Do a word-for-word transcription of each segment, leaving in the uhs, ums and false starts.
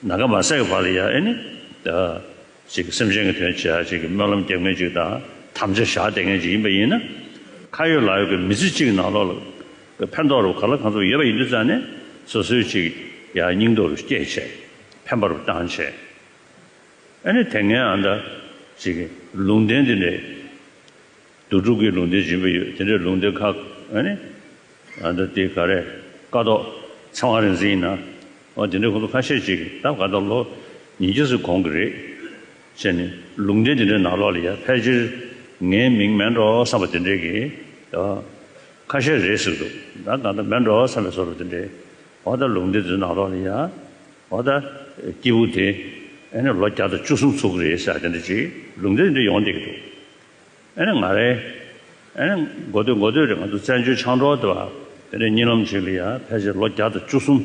ན་ཁ་མ་ཟད་ཀྱི་བར་ལ་ཡ་ཨེ་ནི་ད་ཅིག་སེམས་ཅན་གྱི་དོན་བྱེད་ཡ་ཅིག་གི་སྨོན་ལམ་རྒྱབ་མཁན་ཅིག་དང་དམ་བཅའ་བཞག་བསྡད་མཁན་ཅིག་ཡིན་པ་ཡིན་ན། ཁ་ཡོད་ལག་ཡོད་ཀྱི་མི་ཚེ་གཅིག་ནང་ལོགས་ལ་ཕན་ཐོགས་རུ་ག་ལ་གང་ཚོད་ཡོད་པ་ཡིན་དུས་ཙང་ནས་སོ་སོའི་ཅིག་ཡ་སྙིང་སྟོབས་རུ་སྐྱེད་བྱས། ཕན་པ་རུ་བཏང་བྱས། ཨ་ནི་དེ་སྔའི་ཨ་ད་ཅིག་ལུང་བསྟན་འདི་འདྲའི་བསྡུ་སྒྲུབ་ཀྱི་ལུང་བསྟན་སྦྱིན་པ་ཡོད། དེ་འདྲའི་ལུང་བསྟན་ཁག་ཨ་ནི་ཨ་ད་དེ་ག་རེ་ཀཿཐོག་ཚེ་དབང་རིག་འཛིན་ཡིན་ན། འོ་དེ་འདྲའི་ཁོང་ཚོ་ཁ་ཤས་ཅིག་ད་ག་ད་ལོ་ཉིས་བརྒྱ་ཙམ་གོང་གི་རེད། བྱས་ནས་ལུང་བསྟན་དེ་འདྲའི་ནང་ལོགས་ལ་ཡ་ཕལ་ཆེར་ངའི་མིང་མེད་འགྲོ་བསམ་པ་དེ་འདྲའི་གི་ད་ཁ་ཤས་རེད་ཟེར་འདུག་ད་གང་ལྟར་མེད་འགྲོ་བསམ་པའི་བཟོ་འདྲ་དེ་འདྲའི། འོ་ད་ལུང་བསྟན་དེ་ནང་ལོགས་ལ་ཡ། འོ་ད་སྐྱེས་བུ་དེ་ཨེ་ནི་ལོ་བརྒྱ་དང་བཅུ་གསུམ་ཚུགས་ཀྱི་རེད་ཟེར་དེ་འདྲ་ཅིག་ལུང་བསྟན་དེ་འདྲ་ཡོང་བསྡད་ཀྱི་འདུག་ཨེ་ནི་ང་རེ་ཨེ་ནི་འགོ་སྟོད་འགོ་སྟོད་རེད། ང་ཚོ་བཙན་བྱོལ་ཆང་གྲོགས་དེ་བ་དེ་འདྲའི་གཉིད་ལམ་ཅིག་ལ་ཡ་ཕལ་ཆེར་ལོ་བརྒྱ་དང་བཅུ་གསུམ་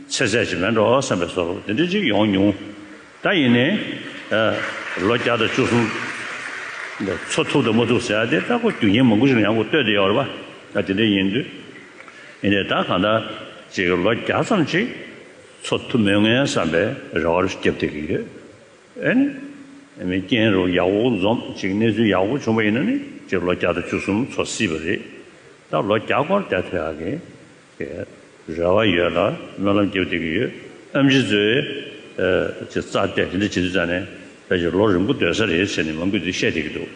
ཚེ་ཚད་ཅིག་མེད་འགྲོ་བསམ་པའི་བཟོ་འདྲ་དེ་འདྲ་ཅིག་ཡོང་མྱོང་། ད་ཡིན་ནའི་ལོ་བརྒྱ་དང་བཅུ་གསུམ་འཚོ་ཐུབ་དང་མ་ཐུབ་ཟེར་ཡ་དེ་ད་ཁོ་རྒྱུ་རྐྱེན་མང་པོ་ཞིག་ཡང་ཁོ་ལྟོས་བསྡད་ཡོད་རེད་པ། ད་དེ་འདྲ་ཡིན་དུས་ཡིན་ནའི་ད་གང་ལྟར་ཅིག་ལོ་བརྒྱ་ཙམ་ཅིག་འཚོ་ཐུབ་མོད་ངས་བསམ་པའི་རེ་བ་རུ་བརྒྱབ་བསྡད་ཀྱི་ཡོད། ཨེ་ནི་རྐྱེན་རུ་ཡག་པོ་འཛོམས་ཅིག་གནས་ཚུལ་ཡག་པོ་བྱུང་བ་ཡིན་ན་ནི་ཅིག་ལོ་བརྒྱ་དང་བཅུ་གསུམ་འཚོ་སྲིད་པ་རེད། ད་ལོ་བརྒྱ་སྐོར་བསྡད་ཐུབ་ཡག་གི་རེ་བ་ཡོད་ལ་སྨོན་ལམ་རྒྱབ་བསྡད་ཀྱི་ཡོད། ཨེམ་ཆི་ཚོས་ཨ་ཅིག་རྩ་གཏད་དེ་འདྲ་བྱེད་དུས་ཙང་ནས་ཕལ་ཆེར་ལོ་རིང་པོ་སྡོད་ས་རེད་ཟེར་ནས་མང་པོས་འདི་བཤད་བསྡད་ཀྱི་འདུག་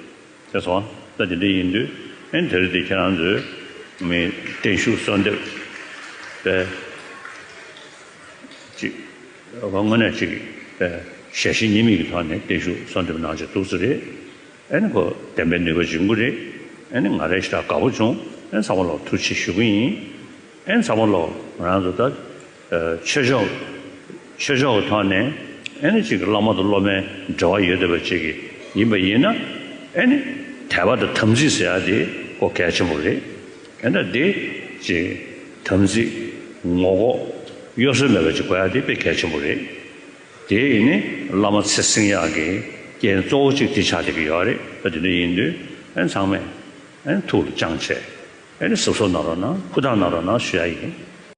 དེ་སོང་ད་དེ་འདྲ་ཡིན་དུས་ཨེ་ནི་དེ་རིང་འདི་ཁྱེད་རང་ཚོས་མི་བརྟན་བཞུགས་གསོལ་འདེབས་པས་ཅིག་དངོས་གནས་ཅིག་ཞལ་བཞེས་གཉིས་མེད་ཀྱི་ཐོག་ནས་བརྟན་བཞུགས་གསོལ་འདེབས་གནང་བྱས་འདུག་ས་རེད། ཨེ་ནི་ཁོ་བདེན་པའི་ནུས་པ་འབྱུང་གི་རེད། ཨེ་ནི་ང་རང་ཞེ་དྲག་དགའ་པོ་བྱུང་། ཨེ་ཚང་མ་ལ་ཐུགས་རྗེ་ཆེ་ཞུ་གི་ཡིན། ཨེ་ཚང་མ་ལ་ང་རང་ཚོ་ད་ཆོས་ཕྱོགས་ཆོས་ཕྱོགས་ཀྱི་ཐོག་ནས་ཨེ་ནི་ཅིག་བླ་མ་དང་སློབ་མའི་འབྲེལ་བ་ཡོད་བསྡད་པ་ཅིག་ཡིན་པ་ཡིན་ན། ཨེ་ནི་དད་པ་དང་དམ་ཚིག་ཟེར་ཡ་དེ་ཁོ་གལ་ཆེན་པོ་རེད། ཨེ་ད་དེ་ཅིག་དམ་ཚིག་ངོ་ལྐོག་གཡོ་ཟོལ་མེད་པ་ཅིག་དགོས་ཡ་དེ་དཔེ་གལ་ཆེན་པོ་རེད། དེ་ཡིན་ནི་བླ་མ་ཚེ་བསྲིང་ཡག་གི་རྐྱེན་གཙོ་བོ་གཅིག་དེ་ཆགས་བསྡད་ཀྱི་ཡོད་རེད། ད་དེ་འདྲ་ཡིན་དུས་ཨན་ཚང་མས་ཨན་ཐུགས་ལ་བཅངས་བྱས་ཨན་གཟབ་གཟབ་གནང་རོགས་གནང་། ཧུར་ཐག་གནང་རོགས་གནང་ཞུ་ཡ་ཡིན།